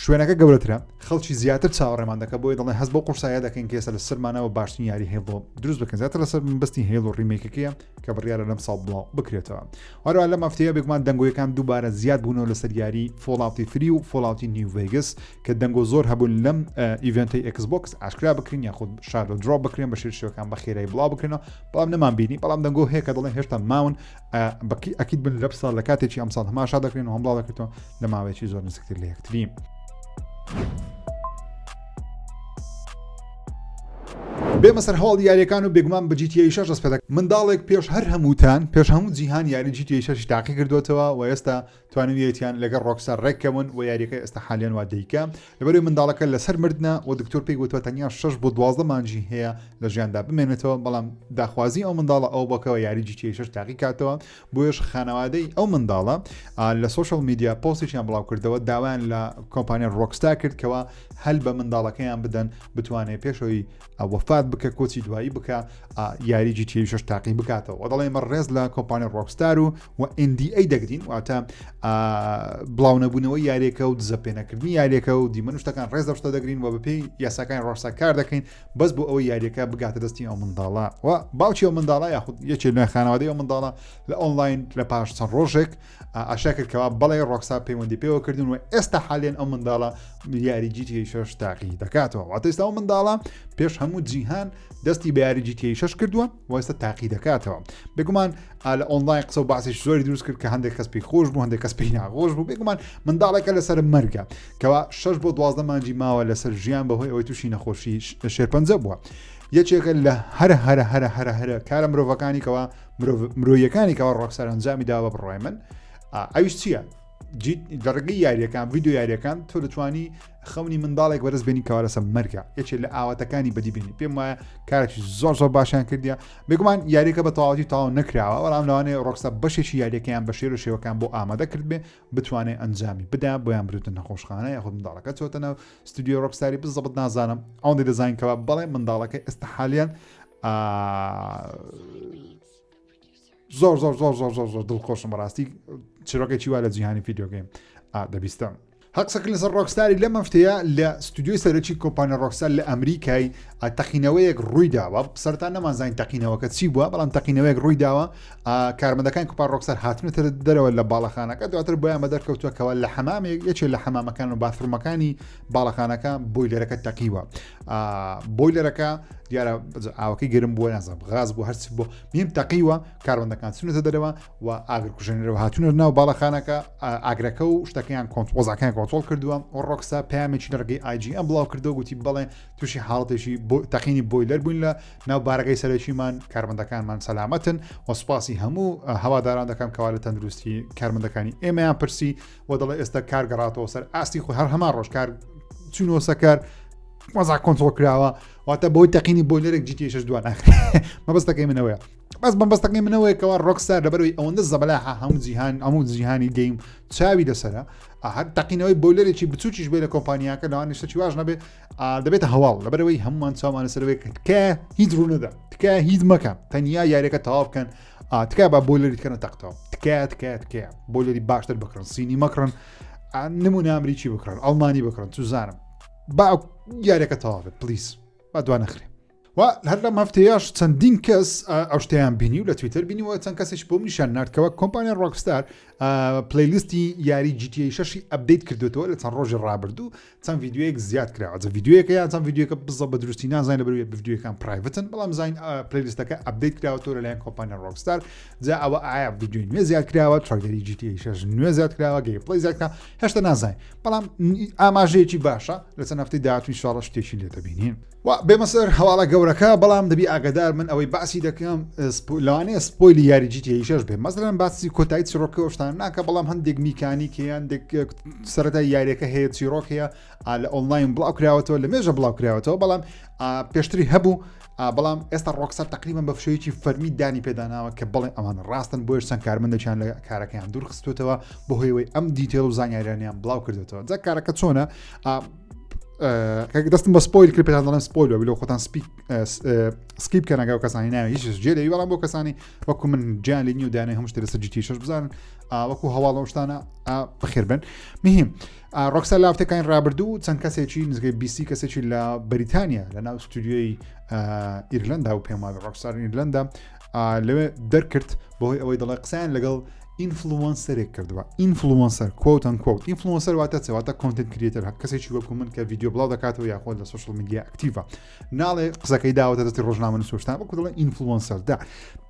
Speaker 1: شوێنەکە گەورەترە خەڵکی زیاتر چاوەڕێمان دەکە بۆیە دەڵێن هەست بۆ قورسایە دەکەین کە ئێستا لە سەرمانەوە باشترین یاری Halo دروست بکەن زیاتر لەسەر بەستی Halo remake ەکەیە کە بڕیارە لەم ساڵ بڵاو بکرێتەوە هەروە لەم هەفتەیە بێگومان دەنگۆیەکان دووبارە زیاد بوونەوە لەسەر یاری Fallout ی three و Fallout ی New Vegas کە دەنگۆ زۆر هەبوون لەم event ەی Xbox ئاشکرا بکرین یاخود shadow drop بکرێن بە شێوەکان بە خێرایی بڵاو بکرێنەوە بەڵام نەمان بینی بەڵام دەنگۆ هەیە کە دەڵێن هێشتا ماون بەکی ئەکید بن لەم ساڵ لە کاتێکی ئەمساڵ هەماشا دەکرێن و هەم بڵاو دەکرێتەوە لە ماوەیەکی زۆر نزیکتر لە یەکتری. بێمە سەر هەواڵی یاریەکان و بێگومان بە GTA 6 دەست پێ دەکەم. منداڵێک پێش هەر هەمووتان پێش هەموو جیهان یاری GTA 6 تاقی کردوێتەوە و ئێستا توانیویەتیان لەگەڵ Rockstar ڕێککەون و یاریەکە ئێستا حالیان وا دەیکە لەبەرەوەی منداڵەکە لەسەر مردنە و دکتۆر پێی وتوە تەنیا 6 بۆ 12 مانگی هەیە لە ژیاندا بمێنێتەوە بەڵام داخوازی ئەو منداڵە ئەو بۆکەوە یاری GTA 6 تاقی کاتەوە بۆیەش خانەوادەی ئەو منداڵە لە social media پۆستێکیان بڵاو کردەوە داوایان لە کۆمپانیا Rockstar کرد کەوا هەل بە منداڵەکەیان بدەن بتوانێت پێشەوەی وەفات بکە کۆچی دوایی بکە یاری GTA 6 تاقی بکاتەوە دەڵێ ئێمە ڕێز لە کۆمپانیا Rockstar و و NDA دەگرین واتە بڵاو نەبوونەوەی یاریەکە و دزەپێنەکردنی یاریەکە و دیمەن شتەکان ڕێز لە شتە دەگرین و بەپێی یاساکانی Rockstar کار دەکەین بەس بۆ ئەوەی یاریەکە بگاتە دەستی ئەو منداڵە و باوکی ئەو منداڵە یاخود یەکێ لە خانەوادەی ئەو منداڵە لە ئۆنلاین لە پاش چەند ڕۆژێک ئاشا کرد کەوا بەڵێ Rockstar پەیوەندی پێوە کردن و ئێستا حالێن ئەو منداڵە یاری GTA 6 تاقی دەکاتەوە واتە ئێستا ئەو منداڵە پێش هەموو جیهان. جیهان دەستی بە یاری GTA 6 کردووە و ئێستا تاقی دەکاتەوە. بێگومان لە ئۆنلاین قسە و باسێکی زۆری دروست کرد کە هەندێک کەس پێی خۆش بوو، هەندێک کەس پێی ناخۆش بوو. بێگومان منداڵێکە لەسەر مەرگە کەوا 6 بۆ 12 مانگی ماوە لەسەر ژیان بەهۆی ئەوەی تووشی نەخۆشی شێرپەنجە بووە. یەکێکە لە هەرە هەرە هەرە هەرە هەرە کارە مرۆڤەکانی کەوا مرۆیەکانی کەوا ڕۆکسار ئەنجامی داوە بڕای من ئەویش چییە؟ لە ڕێگەی یاریەکان ڤیددیو یاریەکان تۆ دەتوانی خەونی منداڵێک بەرز بێنی کەوا لەسەر مەرگە یەکێ لە ئاواتەکانی بەدی بێنی پێم وایە کارێکی زۆر زۆر باشیان کردیە بێگومان یاریەکە بە تەواوەتی تەواو نەکراوە بەڵام لەوانەیە ڕۆکستا بەشێکی یاریەکەیان بە شێر و شێوەکان بۆ ئامادە کرد بێ بتوانێت ئەنجامی بدا بۆیان برێتە نەخۆشخانە یاخود منداڵەکە چۆتە ناو ستودیۆ ڕۆکستاری بزەبت نازانم ئەوەندەی دەزانین کەوا بەڵێ منداڵەکە ئێستا حالیان زۆر زۆر زۆر زۆر زۆر زۆر دڵخۆشم بەڕاستی چیرۆکێکی وا لە جیهانی video game دەبیستم. هەقسەکە لەسەر ڕۆکستاری لەم هەفتەیە لە ستودیۆی سەرەکی کۆمپانیا ڕۆکستار لە ئەمریکای تەقینەوەیەک ڕووی داوە سەرتا نەمانزانین تەقینەوەکە چی بووە بەڵام تەقینەوەیەک ڕووی داوە کارمەندەکان کۆمپانیا ڕۆکستار هاتنەتە دەرەوە لە باڵەخانەکە دواتر بۆیان بە دەرکەوتووە کەەوە لە حەمامێک یەکێ لە حەمامەکان و bathroom ەکانی باڵەخانەکە boiler ەکە تەقیوە boiler ەکە دیارە ئاوەکەی گەرم بووە نازانم غاز بوو هەرچی بۆ میم تەقیوە کارمەندەکان چونەتە دەرەوە و ئاگر کوژێنەرەوە هاتوونە ناو باڵەخانەکە ئاگرەکە و شتەکەیان وەزعەکەیان کۆنترۆڵ کردووە و ڕۆکسا پەیامێکی لە ڕێگەی IGN بڵاو کردەوە گوتی بەڵێ تووشی حاڵەتێکی تەقینی boiler بووین لە ناو بارەگای سەرەکیمان کارمەندەکانمان سەلامەتن و سوپاسی هەموو هەواداران دەکەم کەوا لە تەندروستی کارمەندەکانی ئێمەیان پرسی و دەڵێ ئێستا کار گەڕاتەوە سەر ئاستی خۆ هەر هەمان ڕۆژ کار چوونەوە سەکار وەزع کۆنترۆڵ کراوە واتە بۆی تەقینی boiler ێک GTA شەش دوان مەبەستەکەی منەوەیە بەس مەبەستەکەی منەوەیە کەوا ڕۆکستار لەبەرەوەی ئەوەندە زەبەلاحە هەموو جیهان هەموو جیهانی game چاوی لەسەرە هەر تەقینەوەی boiler ێکی بچووکیش بێ لە کۆمپانیاکە لەوان شتێکی واش نەبێ دەبێتە هەواڵ لەبەرەوەی هەمومان چاومان لەسەرەوەی تکایە هیچ ڕوونەدا تکایە هیچ مەکە تەنیا یاریەکە تەواو بکەن تکایە با boiler ی کەنە تەقتەوە تکایە تکایە تکایە boiler ی باشتر بکڕن سینی مەکڕن نمونە ئەمریکی بکڕن ئەڵمانی بکڕن چوزانم با یاریەکە تەواو بێت please با دوا نەخرێ و هەر لەم هەفتەیەش چەندین کەس ئەو شتیان بینی و لە تویتەر بینیوە چەند کەسێک بۆم نیشان نردکەوە کۆمپانیا ڕۆکستار playlist ی یاری GTA شەشی update کردوێتەوە لە چەند ڕۆژی ڕابردوو چەند ڤیدیۆیەک زیاد کراوە جا ڤیدیۆیەکە یان چەند ڤیدیۆکە بزە بە دروستی نازانین لەبەر ڤیدیۆکان private ن بەڵام زین playlist ەکە update کراوەتەوە لەلایەن کۆمپانیا ڕۆکستار جا ئەوە ئایا ڤیدیۆی نوێ زیاد کراوە trailer ی GTA 6 نوێ زیاد کراوە gameplay زیاد کراوە هێشتا نازانین بەڵام ئاماژەیەکی باشە لە چەند هەفتەی داهاتوو ئینشاڵڵا شتێکی لێ دەبینین. و بێمە سەر هەواڵە گەورەکە بەڵام دەبی ئاگدار من ئەوەی باسی دەکەم لەوانەیە spoil ی یاری GTA شەش بێ مەسەلەن باسی کۆتایی چیرۆکە شتان ناکە بەڵام هەندێک میکانیک هەیە هەندێک سەرەتای یاریەکە هەیە چیرۆک هەیە لە ئۆنلاین بڵاو کراوەتەوە لە مێژە بڵاو کراوەتەوە بەڵام پێشتری هەبوو بەڵام ئێستا ڕۆکسەر تقریبا بە فشەیەکی فەرمی دانی پێداناوە کە بڵێ ئەوان ڕاستن بۆیش چەند کارمەندێکیان لە کارەکەیان دوور خستوتەوە بۆ هۆیەوەی ئەم detail و زانیاریانیان بڵاو کردێتەوە جا کارەکە چۆنە دەستم بە spoil کرد پێتان دەڵێم spoil بە لۆ خۆتان سپی skip کەنەگە و کەسانی ناوی هیچ جێ لەوی بەڵام بۆ کەسانی وەکو من گیان لێ نیە و دانای هەموو شتێ لەسەر GTA شەش بزانن وەکو هەواڵە شتانە بەخێر بن مهم ڕۆکسا لافتەکانی ڕابردوو چەند کەسێکی نزگەی بیسی کەسێکی لە بەریتانیا لە ناو ستودیۆی ئیرلندا و پێم وابێ ڕۆکسار ئیرلندا لەوێ دەرکرد بەهۆی ئەوەی دەڵێ قسەیان لەگەڵ influencer ێک کردووە influencer quote unquote influencer واتە چ واتە content creator هەر کەسێکی وەکو من کە ڤیدیۆ بڵاو دەکاتەوە یاخۆ لە social media active ە ناڵێ قسەکەی داوەتە دەستی ڕۆژنامە نووسشتان وەکو دەڵێن influencer دا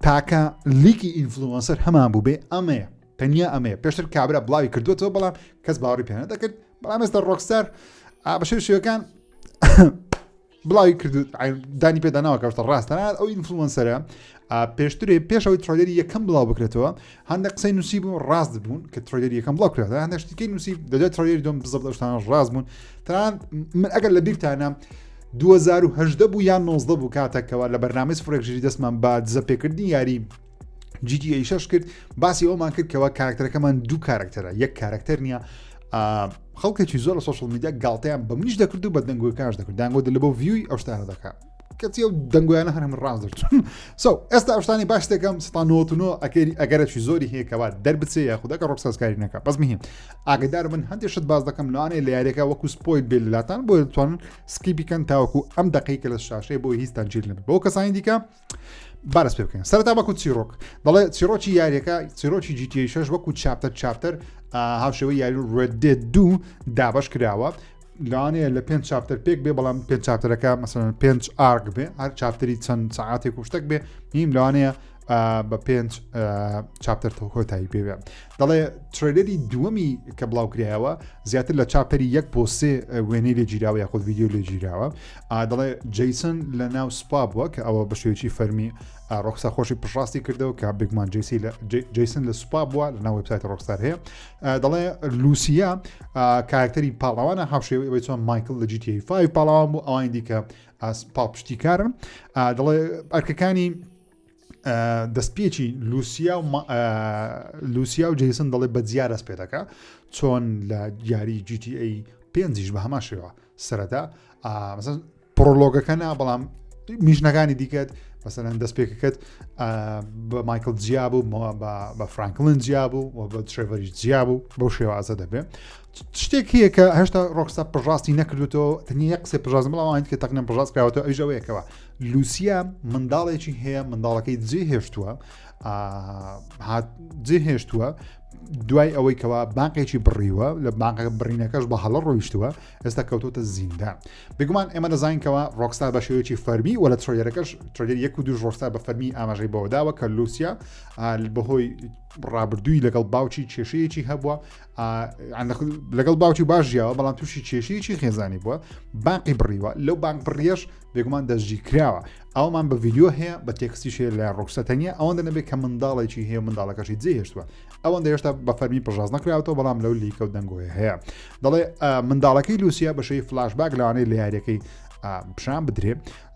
Speaker 1: تاکە leak ی influencer هەمان بوو بێ ئەمەیە تەنیا ئەمەیە پێشتر کابرا بڵاوی کردوێتەوە بەڵام کەس باوەڕی پێ نەدەکرد بەڵام ئێستا ڕۆکستار بە شێوە شێوەکان بڵاوی کرد دانی پێداناوە کەشتە ڕاستە ئەو influencer ە پێشترێ پێشەوەی trailer ی یەکەم بڵاو بکرێتەوە هەندێک قسەی نووسی بوو ڕاست بوون کە trailer ی یەکەم بڵاو کرێت هەندێک شتێکی نووسی دەدات trailer ی دوم بزەبت ئەو شتانە ڕاست بوون تەنانەت من ئەگەر لە بیرتانە 2018 بوو یان 19 بوو کاتێکەوە لە بەرنامەی سفرێک ژیری دەستمان بە دزەپێکردنی یاری GTA 6 کرد باسی ئەومان کرد کەوا کارکتەرەکەمان دوو کارکتەرە یەک کارکتەر نییە خەڵکێکی زۆر لە social media گاڵتەیان بە منیش دەکرد و بە دەنگۆکاش دەکرد دەنگۆ لە بۆ view ی ئەو شتانە دەکات کەچی ئەو دەنگۆیانە هەر من ڕاست دەرچوون so ئێستا ئەو شتانی باش دەکەم 99 ئەکەری ئەگەرەکی زۆری هەیە کەوا دەربچێ یاخودەکە ڕۆکسازکاری نەکە بەس مهم ئاگدار من هەندێک شت باز دەکەم لەوانەیە لە یاریەکە وەکو spoil بێ لاتان بۆ دەتوانن skip ی کەن تاوەکو ئەم دقیقە لە شاشەیە بۆ هیچتان جیل نەبێت بۆ کەسانی دیکە بارس پێ بکەین سەرتا وەکو چیرۆک دەڵێ چیرۆکی یاریەکە چیرۆکی GTA 6 وەکو chapter chapter هاوشێوەی یاری Red Dead دوو دابش کراوە. لەوانەیە لە پێنج chapter پێک بێ بەڵام پێنج chapter ەکە مەسەن پێنج arc بێ هەر chapter ی چەند سعاتێک و شتێک بێ نیم لەوانەیە بە پێنج chapter تۆ کۆتایی پێ بێ دەڵێ trailer ی دووەمی کە بڵاو کرایەوە زیاتر لە chapter ی یەک بۆ سێ وێنەی لێ گیراوە یاخود ڤیدیۆ لێ گیراوە دەڵێ جیسن لە ناو سوپا بووە کە ئەوە بە شێوەیەکی فەرمی ڕۆکستار خۆشی پشڕاستی کردەوە کە بێگومان جیسی لە جیسن لە سوپا بووە لە ناو وبسایت ڕۆکستار هەیە دەڵێ لوسیا کارکتەری پاڵەوانە هاوشێوەی ئەوەی چۆن مایکل لە GTA 5 پاڵەوان بوو ئەوانی دیکە پاڵپشتیکارن دەڵێ ئەرکەکانی دەستپێکی لوسیا و لوسیا و جیسن دەڵێ بە جیا دەست پێ دەکا چۆن لە یاری GTA پێنجیش بە هەمان شێوە سەرەتا prologue ەکە نا بەڵام mission ەکانی دیکەت مەسەلەن دەست پێکەکەت بە مایکل جیا بوو بە فرانکلن جیا بوو و بە ترێڤەریش جیا بوو بەو شێوازە دەبێ شتێک هەیە کە هێشتا ڕۆکستار پشڕاستی نەکردوتەوە تەنیا یەک قسەی پشڕاست بەڵام ئەوانی کە تەقریبەن پشڕاست کراوەتەوە ئەویش ئەوەیەکەوە لوسیا منداڵێکی هەیە منداڵەکەی جێ هێشتووە هات جێ هێشتووە دوای ئەوەی کەوا بانقێکی بڕیوە لە بانقە بڕینەکەش بە هەڵە ڕۆیشتووە ئێستا کەوتۆتە زیندان بێگومان ئێمە دەزانین کەوا ڕۆکستار بە شێوەیەکی فەرمی و لە trailer ەکەش trailer یەک و دووش ڕۆکستار بە فەرمی ئاماژەی بەوە داوە کە لوسیا بەهۆی ڕابردووی لەگەڵ باوکی کێشەیەکی هەبووە لەگەڵ باوکی باش ژیاوە بەڵام تووشی کێشەیەکی خێزانی بووە بانقی بڕیوە لەو بانک بڕیەش بێگومان دەستگیر کراوە ئەومان بە ڤیدیۆ هەیە بە text یش هەیە لە ڕۆکستار تەنیا ئەوەندە نەبێت کە منداڵێکی هەیە منداڵەکەشی جێهێشتووە ئەوەندە هێشتا بە فەرمی پشتڕاست نەکراوەتەوە بەڵام لەو leak ە و دەنگۆیە هەیە دەڵێ منداڵەکەی لوسیا بە شێوەی فلاشباک لەوانەیە لە یاریەکەی پیشان بدرێ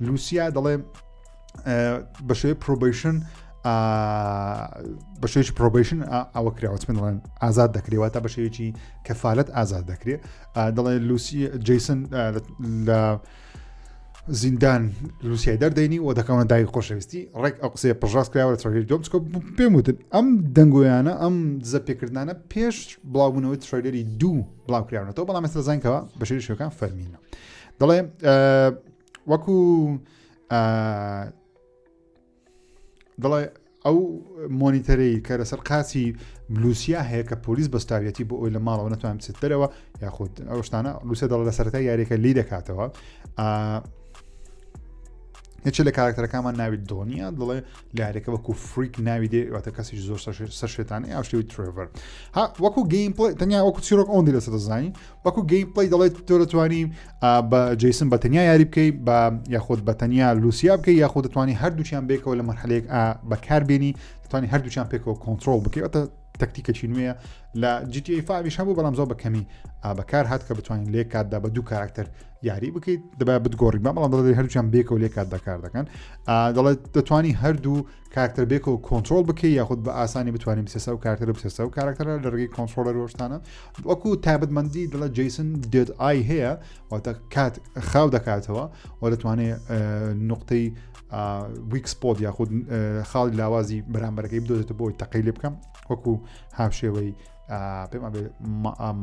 Speaker 1: لوسیا دەڵێ بە شێوەی probation بە شێوەیەکی probation ئەوە کراوە چ دەڵێن ئازاد دەکرێت تا بە شێوەیەکی کەفالەت ئازاد دەکرێت دەڵێ لوسی جیسن لە زیندان لوسیای دەردەینی و دەکەونە دای خۆشەویستی ڕێک ئەو قسەیە پشڕاست کراوە لە trailer ی دوم چکە پێم وتن ئەم دەنگۆیانە ئەم دزە پێکردانە پێش بڵاوبوونەوەی trailer ی دوو بڵاو کراونەتەوە بەڵام ئێستا زانکەوە بە شێوەی شێوەکان فەرمینە دەڵێ وەکو دەڵێ ئەو monitor ەی کە لەسەر قاچی لوسیا هەیە کە پۆلیس بەستاویەتی بۆ ئەوی لە ماڵەوە نەتوان بچێت دەرەوە یاخود ئەو شتانە لوسیا دەڵێ لە سەرەتای یاریەکە لی دەکاتەوە یەکێ لە کارکتەرەکانمان ناوی دۆنیە دەڵێ لە یاریەکە وەکو freak ناوی دێ واتە کەسیش زۆر سەرشێتانە یا شێوی ترێڤەر ها وەکو gameplay تەنیا وەکو چیرۆک ئەوەندی لەسەر دەزانین وەکو gameplay دەڵێت تۆ دەتوانی بە جیسن بە تەنیا یاری بکەی بە یاخود بە تەنیا لوسیا بکەی یاخود دەتوانی هەردووچیان بێکەوە لە مەرحلێک بەکاربێنی دەتوانی هەردووچیان پێکەوە کۆنتترۆل بکەیتە تەکتیکەکی نوێیە لە GTA 5 هەبوو بەڵام زۆر بە کەمی بەکار هات کە بتوانین لێ کاتدا بە دوو کاراکتەر یاری بکەیت دەبا بتگۆڕی بە بەڵام دەڵێ هەردووچیان بێکەوە لێ کات دەکار دەکەن دەڵێت دەتوانی هەردوو کارکتەر بێکەوە کۆنترۆل بکەی یاخود بە ئاسانی بتوانین بچێسە و کارکتەر بچێسە و کارکتەرە لە ڕێگەی controller وەشتانە وەکو تایبەتمەندی دڵە جیسن dead eye هەیە واتە کات خاو دەکاتەوە و دەتوانێت نقطەی weak spot یاخود خاڵی لاوازی بەرامبەرەکەی بدۆزێتە بۆی تەقەی لێ بکەم وەکو هاوشێوەی پێم ئەبێ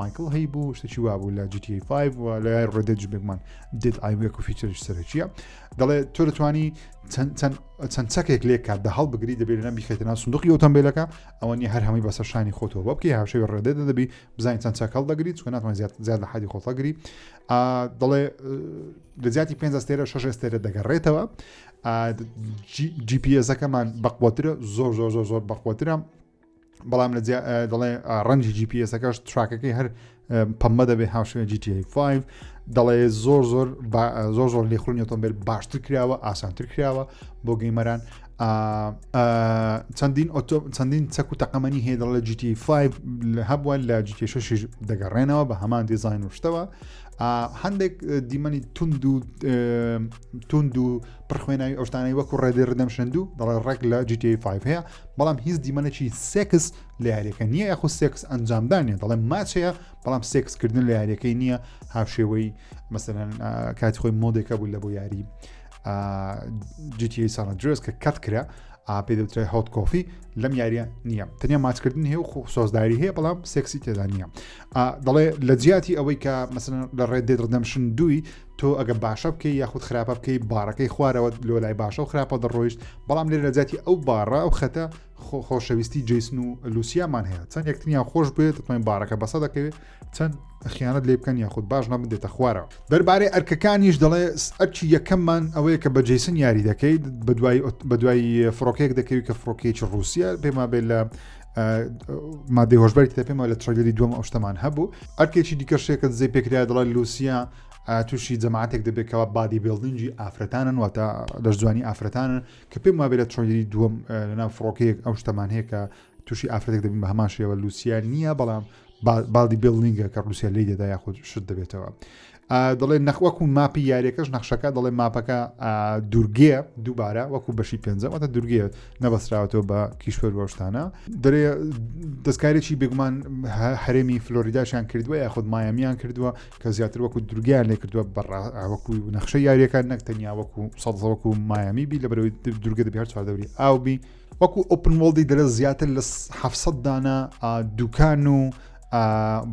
Speaker 1: مایکل هەی بوو شتێکی وابوو لە GTA 5 و لە یاری Red Dead بێگومان dead eye وەکو feature ش سەرەکیە دەڵێ تۆ دەتوانی چەند چەکێک لێ کات دە هەڵبگری دەبێت لەم بیخێتە ناو سندوقی ئۆتۆمبیلەکە ئەوە نیە هەر هەمووی بەسەر شانی خۆتەوە بۆ بکەی هاوشێوی Red Dead دەبی بزانین چەند چەک هەڵدەگری چونکە ناتوانین زیاد زیاد لە حەدی خۆت هەڵگری دەڵێ لە زیاتی پێنج ئەستێرە شەش ئەستێرە دەگەڕێتەوە GPS ەکەمان بەقوەترە زۆر زۆر زۆر زۆر بەقوەترە بەڵام لە دەڵێ ڕەنجی GPS ەکەش track ەکەی هەر پەمە دەبێ هاوشێوە GTA 5 دەڵێ زۆر زۆر زۆر زۆر لێخوڕینی ئۆتۆمبیل باشتر کراوە ئاسانتر کراوە بۆ gamer ان چەندین ئۆتۆ چەندین چەک و تەقەمەنی هەیە دەڵێ GTA 5 هەبووە لە GTA 6 دەگەڕێنەوە بە هەمان دیزاین و شتەوە هەندێک دیمەنی تند و تند و پڕخوێناوی ئەوشتانەی وەکو Red Dead Redemption دوو دەڵێ ڕێک لە GTA 5 هەیە بەڵام هیچ دیمەنێکی سێکس لە یاریەکە نییە یاخود سێکس ئەنجامدان نیە دەڵێ ماچەیە بەڵام سێکسکردن لە یاریەکەی نییە هاوشێوەی مەسەلەن کاتی خۆی mod ێکە بوو لە بۆ یاری GTA San Andreas کە cut کرا پێ دەوترای Hot Coffee لەم یاریە نییە تەنیا ماچکردن هەیە و سۆزداری هەیە بەڵام سێکسی تێدا نییە دەڵێ لە جیاتی ئەوەی کە مەسەلەن لە Red Dead Redemption دووی تۆ ئەگە باشە بکەی یاخود خراپە بکەی باڕەکەی خوارەوە لۆ لای باشە و خراپە دەڕۆیشت بەڵام لێرە لە جیاتی ئەو باڕە ئەو خەتە خۆشەویستی جیسن و لوسیامان هەیە چەند یەکتریان خۆش بێت دەتوانین باڕەکە بەسە دەکەوێت چەند خیانەت لێ بکەن یاخود باش نەبن دێتە خوارەوە. دەربارەی ئەرکەکانیش دەڵێ ئەرکی یەکەممان ئەوەیە کە بە جیسن یاری دەکەیت بە دوای فڕۆکەیەک دەکەوی کە فڕۆکەیەکی ڕووسیە پێما بێت لە مادەی هۆشبەری تێدا پێما لە trailer ی دووەم ئەو شتەمان هەبوو ئەرکێکی دیکە شێکە دزەی پێکرا دەڵێ لوسیا تووشی جەماعەتێک دەبێت کەوا bodybuilding ی ئافرەتانن واتە لەشجوانی ئافرەتانن کە پێم وابێ لە trailer ی دووەم لەناو فڕۆکەیەک ئەو شتەمان هەیە کە تووشی ئافرەتێک دەبین بە هەمان شێوە لوسیا نییە بەڵام bodybuilding ە کە ڕوسیا لی دەدا یاخود شت دەبێتەوە. دەڵێ نەخوەکو map ی یاریەکەش نەخشەکە دەڵێ map ەکە دوورگەیە دووبارە وەکو بەشی پێنجە واتە دوورگەیە نەبەستراوەتەوە بە کیشوەر وەشتانە دەرێ دەستکارێکی بێگومان هەرێمی فلۆریداشیان کردووە یاخود مایامیان کردووە کە زیاتر وەکو دوورگیان لێ کردووە وەکو نەخشە یاریەکان نەک تەنیا وەکو سەدە وەکو مایامی بی لە بەرەوەی دوورگە دەبی هەر چواردەوری ئاو بی وەکو open world ی دەرە زیاتر لە 700 دانە دوکان و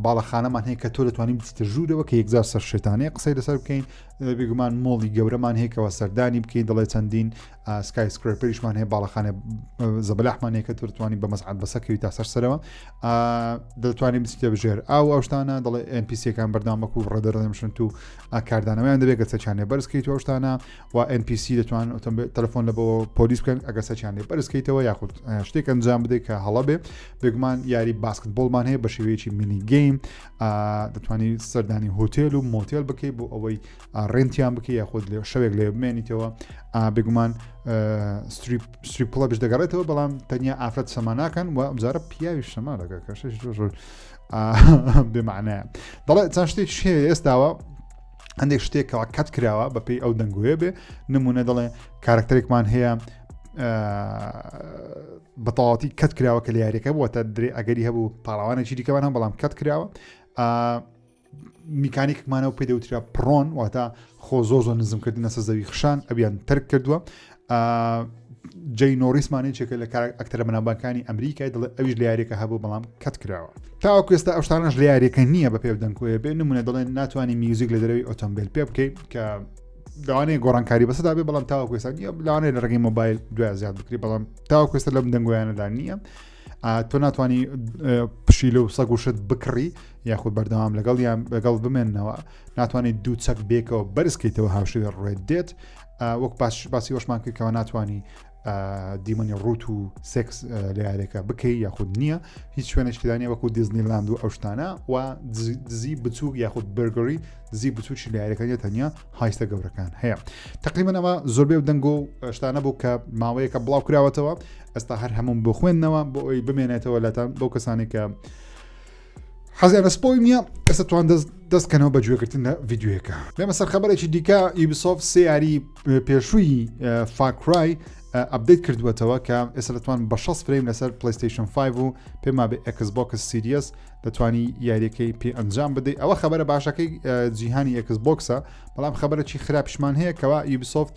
Speaker 1: باڵەخانەمان هەیە کە تۆ دەتوانانی بچیتە ژوورەوە کە یەکجار سەر شێتانەیە قسەی لەسەر بکەین بێگومان مۆڵی گەورەمان هەیەکەوە سەردانی بکەین دەڵێ چەندین skyscraper یشمان هەیە باڵەخانە زەبەلاحمان هەیە کە تۆ دەتوانانی بە مەسعد بەسەکەوی تا سەر سەرەوە دەتوانین بچیتە بژێر ئاو ئەو شتانە دەڵێ NPC ەکان بەردەوام وەکو Red Dead Redemption two کاردانەوەیان دەبێت کە چەکیان لێ بەرزکەیت و شتانە و NPC دەتوان تەلەفۆن لە بۆ پۆلیس بکەن ئەگەر سەچیان لێ بەرزکەیتەوە یاخود شتێک ئەنجام بدەیت کە هەڵە بێ بێگومان یاری basketball مان هەیە بە شێوەیەکی mini game دەتوانی سەردانی هۆتێل و مۆتێل بکەیت بۆ ئەوەی rent یان بکەی یاخود لێ شەوێک لێ بمێنیتەوە بێگومان strip club یش دەگەڕێتەوە بەڵام تەنیا ئافرەت سەما ناکەن و ئەمجارە پیاوی سەما دەکە کە شەش زۆر بێمانایە دەڵێ چەند شتێک هەیە ئێستاوە هەندێک شتێکەوە cut کراوە بەپێی ئەو دەنگۆیە بێ نمونە دەڵێ کارکتەرێکمان هەیە بەتەواتی cut کراوە کە لە یاریەکە بووە تا درێ ئەگەری هەبوو پاڵەوانێکی دیکەمان هەم بەڵام cut کراوە میکانیکمانەوە پێ دەوترا prone واتە خۆ زۆر زۆر نزمکردن لەسەر زەوی خشان ئەویان تەرک کردووە جەی نۆریسمان یەکێکە لە ئەکتەرە بەناوبانگەکانی ئەمریکای دەڵێ ئەویش لە یاریەکە هەبوو بەڵام cut کراوە تاوەکو ئێستا ئەو شتانەش لە یاریەکە نییە بە پێ دەنگۆیە بێ نمونە دەڵێن ناتوانانی میوزیک لە دەرەوەی ئۆتۆمبیل پێ بکەیت کە لەوانەیە گۆڕانکاری بەسەدا بێ بەڵام تاوەکو ئێستا نییە لەوانەیە لە ڕێگەی مۆبایل دوای زیاد بکری بەڵام تاوەکو ئێستا لەم دەنگۆیانەدا نییە تۆ ناتوانانی پشیلە و سەگ و شت بکڕی یاخود بەردەوام لەگەڵ یان لەگەڵ بمێنەوە ناتوانێت دوو چەک بێکەوە بەرزکەیتەوە هاوشێوە Red Dead وەک باش باسی وەشمان کردکەوە ناتوانانی دیمەنی ڕوت و سێکس لە یاریەکە بکەی یاخود نییە هیچ شوێنێکدانە وەکو دیزنیلاند و ئەو شتانە و دزی بچووک یاخود burglary دزی بچووکی لە یاریەکە تەنیا heist ە گەورەکان هەیە تقریبا ئەمە زۆربێ و دەنگۆ شتانە بوو کە ماوەیەکە بڵاو کراوەتەوە ئێستا هەر هەموم بۆ خوێندنەوە بۆ ئەوی بمێنێتەوە لەتان بۆ کەسانی کە حەزیان لە spoil نییە ئێستا توان دەست دەستکەنەوە بە گوێگرتن لە ڤیددیوەکە بێمە سەر خبرێکی دیکە Ubisoft سێ یاری پێشووی Far Cry update کردووەتەوە کە ئێستا دەتوان بە 60 frame لەسەر PlayStation 5 و پێما بێ Xbox Series دەتوانی یاریەکەی پێ ئەنجام بدەیت ئەوە خبرە باشەکەی جیهانی Xbox ە بەڵام خبرێکی خراپیشمان هەیە کەوا Ubisoft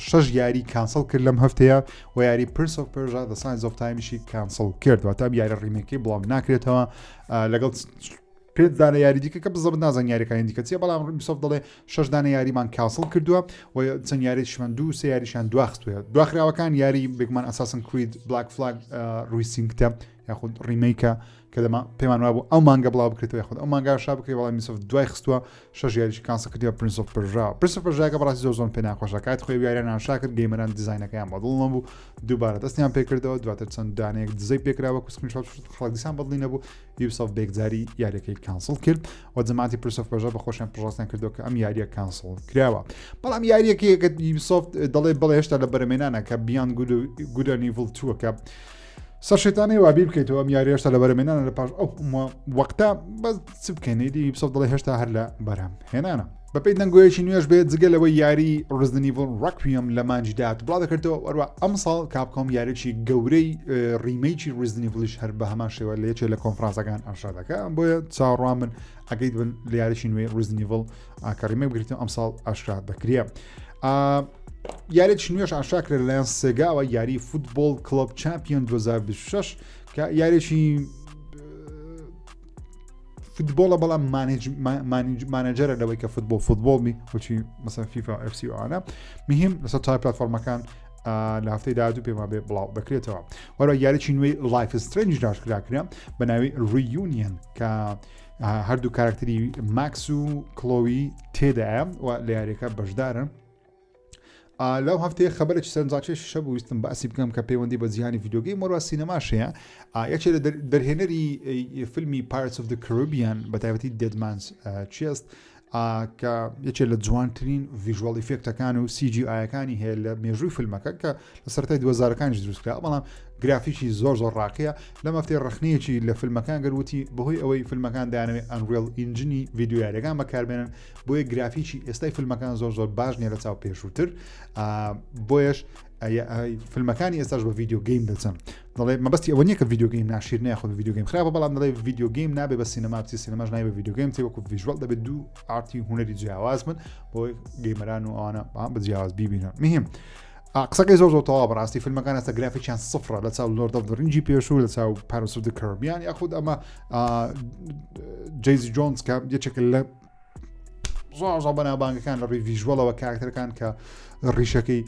Speaker 1: شەش یاری cancel کرد لەم هەفتەیە و یاری Prince of Persia The Sands of Time یشی cancel کرد واتە یاری remake ەکەی بڵاو ناکرێتەوە لەگەڵ پێ دانە یاری دیکە کە بزەبت نازان یاریەکانی دیکە چیە بەڵام Ubisoft دەڵێ شەش دانە یاریمان cancel کردووە و چەند یاریشمان دوو سێ یاریشان دواخستوە دواخراوەکان یاری بێگومان Assassin's Creed Black Flag resync ە یاخود remake ە کە دەما پێمان وابوو ئەو مانگە بڵاو بکرێتەوە یاخود ئەو مانگا شا بکرێت بەڵام Ubisoft دوای خستووە شەش یاریشی cancel کردیوە Prince of Persia Prince of Persia کە بەڕاستی زۆر زۆر پێ ناخۆشە کات خۆی یاریان ناشا کرد gamer ان دیزاینەکەیان بەدڵ نەبوو دووبارە دەستیان پێکردەوە دواتر چەند دانەیەک دزەی پێکرا وەکو screenshot خەڵک دیسان بەدڵی نەبوو Ubisoft بێکجاری یاریەکەی cancel کرد و جەماعەتی Prince of Persia بە خۆشیان پشتڕاستیان کردەوە کە ئەم یاریە cancel کراوە بەڵام یاریەکەی کە Ubisoft دەڵێ بەڵێ هێشتا لە بەرەمێنانە کە Beyond Good and Evil two ە کە سەرشێتانەی وا بیر بکەیتەوە ئەم یاری هێشتا لە بەرەمێنانە لە پاش ئەو وەختە بەس چ بکەین ئیدی Ubisoft دەڵێ هێشتا هەر لە بەرهەم هێنانە. بەپێی دەنگۆیەکی نوێش بێت جگە لەوەی یاری Resident Evil Requiem لە مانگی داهاتوو بڵاو دەکرێتەوە وەروە ئەمساڵ Capcom یاریی گەورەی remake ی Resident Evil یش هەر بە هەمان شێوە لە یەکێ لە کۆنفرانسەکان ئاشکرا دەکا بۆیە چاوەڕوان بن ئەگەیت بن لە یاریی نوێی Resident Evil کە remake بکرێتەوە ئەمساڵ ئاشکرا دەکرێت. یاریی نوێش ئاشکرا کرا لەلایەن Sega وە یاری Football Club Champion 2026 کە یاریی football ە بەڵام manager ە لەوەی کە football football بی وچی مەسەن فیفا FC ئەوانە مهم لەسەر تای پلتفۆرمەکان لە هەفتەی داهاتوو پێما بێ بڵاو دەکرێتەوە وەرە یاریی نوێی Life Strange ئاشکرا کرا بە ناوی Reunion کە هەردوو کارکتەری ماکس و کلۆوی تێدایە و لە یاریەکە بەشدارن لەو هەفتەیە خبرێکی سەرنجڕاکێش شەبوو ویستم باسی بکەم کە پەیوەندی بە جیهانی video game وەروە سینەماش هەیە یەکێ لە دەرهێنەری فیلمی Pirates of the Caribbean بە تایبەتی Dead Man's Chest کە یەکێ لە جوانترین visual effect ەکان و CGI ەکانی هەیە لە مێژووی فیلمەکە کە لە سەرەتای 2000ەکانیش دروستکرا بەڵام گرافیکی زۆر زۆر ڕاقیە لەم هەفتەی ڕخنەیەکی لە فیلمەکان گەروتی بەهۆی ئەوەی فیلمەکان دانەوێت Unreal Engine ی ڤیدیۆ یاریەکان بەکاربێنن بۆیە گرافیکی ئێستای فیلمەکان زۆر زۆر باش نیە لە چاو پێشووتر بۆیەش فیلمەکانی ئێستاش بە video game دەچن دەڵێ مەبەستی ئەوە نییە کە video game ناشیر نیە خۆ video game خراپە بەڵام دەڵێ video game نابێ بە سینەما بچی سینەماش نابێ video game چی وەکو visual دەبێت دوو art ی هونەری جیاواز بن بۆی gamer ان و ئەوانە بە جیاواز بیبینن مهم قسەکەی زۆر زۆر تەواو بەڕاستی فیلمەکان ئێستا گرافیکیان سفرە لە چاو Lord of Ring ی پێشوو لە چاو Pirates of Caribbean یاخود ئەمە جەیسی جۆنز کە یەکێکە لە زۆر زۆر بەناوبانگەکان لە ڕووی visual ەوە کارکتەرەکان کە ڕیشەکەی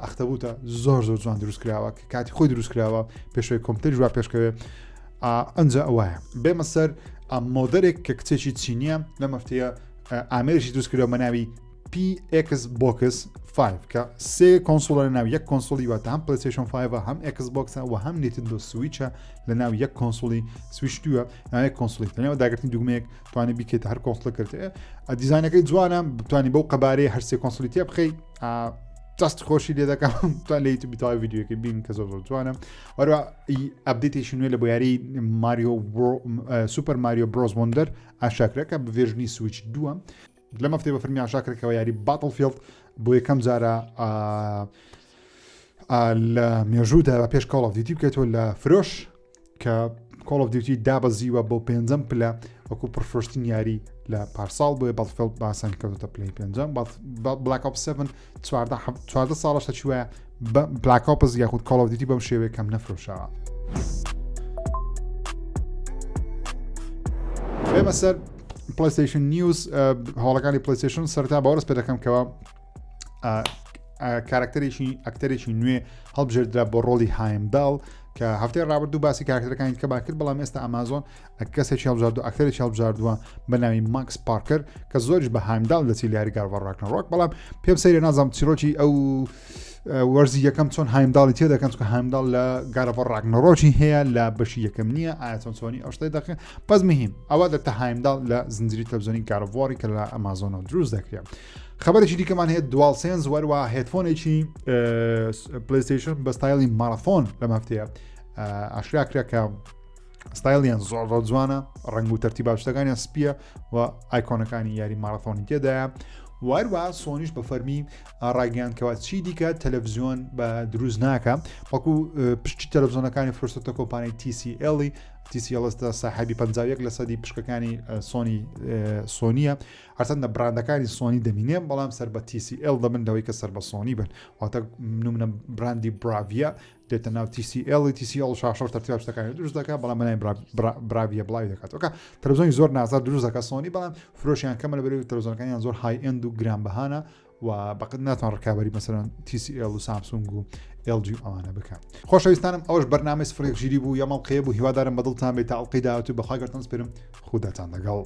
Speaker 1: ئەختەبووتە زۆر زۆر جوان دروست کراوە کە کاتی خۆی دروست کراوە پێشوی کۆمپیوتەر جووا پێشکەوێ ئەنجا ئەوایە بێمە سەر modder ێک کە کچێکی چینیە لە مەفتەیە ئامێرێکی دروست کردەوە بە ناوی PX Box 5 کە سێ console ە لە ناو یەک console ی واتە هەم PlayStation 5 هەم Xbox ە و هەم Nintendo Switch ە لە ناو یەک console ی Switch دووە ناو یەک console ی تەنیا داگرتنی دوگمەیەک توانی بیکەیتە هەر console ە کرد دیزانەکەی جوانە بتوانانی بەو قەبارەی هەرسێ console ی تێ بخەی دەست خۆشی لێ دەکەم توان لە یوتیوب تاوای ڤیدیۆکە بین کە زۆر زۆر جوانە وەروە update ێکی نوێ لە بۆ یاری Mario Super Mario Bros Wonder ئاشکرا کە بە version ی Switch دووە لەم هەفتەی بە فەرمی ئاشکرا یاری Battlefield بۆ یەکەم جارە لە مێژوودا بە پێش Call of Duty بکەێتەوە لە فرۆش کە Call of Duty دابەزیوە بۆ پێنجەم پلە وەکو پڕفرۆشتن یاری لە پارساڵ بۆیە Battlefield باسان کەوتە پلەی پێنجەم Black Ops 7 14 ساڵەش تەچوە Black Ops یاخود Call of Duty بەم شێوەیە کەم نەفرۆشاوە. بێمە سەر PlayStation News هەواڵەکانی PlayStation سەرتا باوەڕس پێ دەکەم کەەوە کارکتەرێکی ئەکتەرێکی نوێ هەڵبژێردرا بۆ ڕۆڵی هایمداڵ کە هەفتەی ڕابردوو باسی کارکتەرەکانی کە با کرد بەڵام ئێستا ئەمازۆن کەسێکی هەڵبژاردو ئەکتەرێکی هەڵبژاردووە بە ناوی ماکس پارکەر کە زۆریش بە هایمداڵ دەچی لە یاری God of War Ragnarok بەڵام پێم سەیرە نازانم چیرۆکی ئەو وەرزی یەکەم چۆن هایمداڵی تێ دەکەن چکە هایمداڵ لە God of War Ragnarok ی هەیە لە بەشی یەکەم نییە ئایا چۆن چۆنی ئەو شتەی دەکەن بەس مهم ئەوە دەتە هایمداڵ لە زنجیری تەلەڤزیۆنی God of War ی کە لە ئەمازۆنەوە دروست دەکرێت خبرێکی دیکەمان هەیە DualSense وەروە headphone ێکی PlayStation بە ستایلی ماراثۆن لەم هەفتەیە ئاشکرا کرا کە ستایلیان زۆر زۆر جوانە ڕنگ و تەرتی باشتەکانیان سپیە و icon ەکانی یاری ماراثۆنی تێدایە وەروە سۆنیش بە فەرمی ڕاگەیان کەوا چی دیکە تەلەڤزیۆن بە دروست ناکە وەکو پشتی تەلەڤزیۆنەکانی فرۆشتە کۆمپانیای TCL TCL ئێستا ساحبی 51 لە سەدی پشکەکانی سۆنی سۆنیە هەرچەندە براندەکانی سۆنی دەمینێ بەڵام سەر بە TCL دەبن لەوەی کە سەر بە سۆنی بن واتە نمونە براندی Bravia دێتە ناو TCL TCL شاشە و تەرتیب شتەکانی دروست دەکات بەڵام بەناوی Bravia بڵاوی دەکات ئۆکە تەلەڤزیۆنی زۆر نازار دروست دەکات سۆنی بەڵام فرۆشیان کەمە لە بەرەوەی تەلەڤزیۆنەکانیان زۆر high end و گرانبەهانە و بەقەت ناتوان ڕکابی مەسەرەن TCL و سامسونگ و LG و ئەوانە بکە خۆشەویستانم ئەوش بەرنامەی سفرێک ژیری بوو یەمەڵقەیە بوو هیوادارم بەدڵتان بێت تا ئەڵقەی داهاتوو بەخوا گەرتان سپێرم خوداتان لەگەڵ.